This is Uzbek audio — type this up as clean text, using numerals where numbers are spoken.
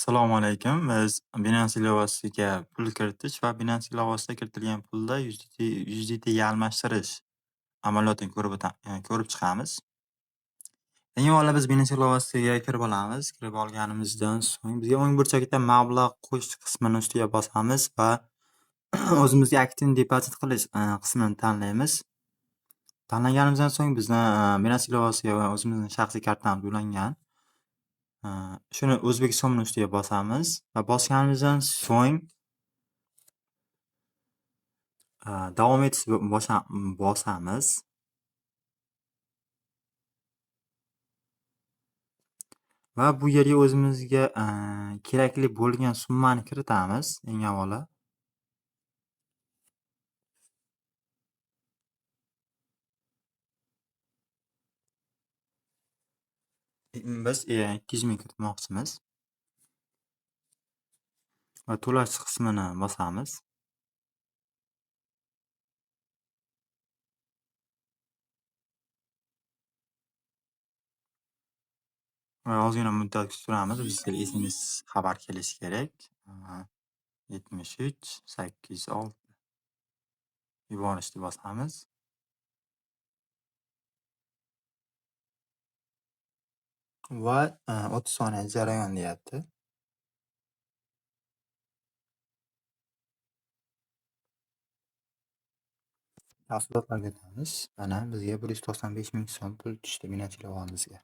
Assalomu alaykum. Biz Binance ilovasiga pul kiritish va Binance ilovasida kiritilgan pulda USDT ga almashtirish amaliyotini ko'rib chiqamiz. Eng avvalo biz Binance ilovasiga kirib olamiz. Kirib olganimizdan so'ng bizga o'ng burchakda mablag' qo'shish qismini ustiga bosamiz va o'zimizga aktivni depozit qilish qismini tanlaymiz. Tanlaganimizdan so'ng bizni Binance ilovasiga va o'zimizning shaxsiy kartamiz ulangan. Shuni o'zbek so'mini ustiga bosamiz va bosganimizdan so'ng davom etish bosamiz. Va bu yerga o'zimizga kerakli bo'lgan summani kiritamiz eng avvalo. Biz 200 ming kiritmoqchimiz. Va to'lash qismini bosamiz. Va ozgina muddat kutib turamiz. Bizga SMS xabar kelishi kerak. 73 806 yuborishni bosamiz. Va 30 soniya jarayon deyapti. Tafsilotlarga o'tamiz. Mana bizga 195 ming so'm pul tushdi Binance ilovamizga.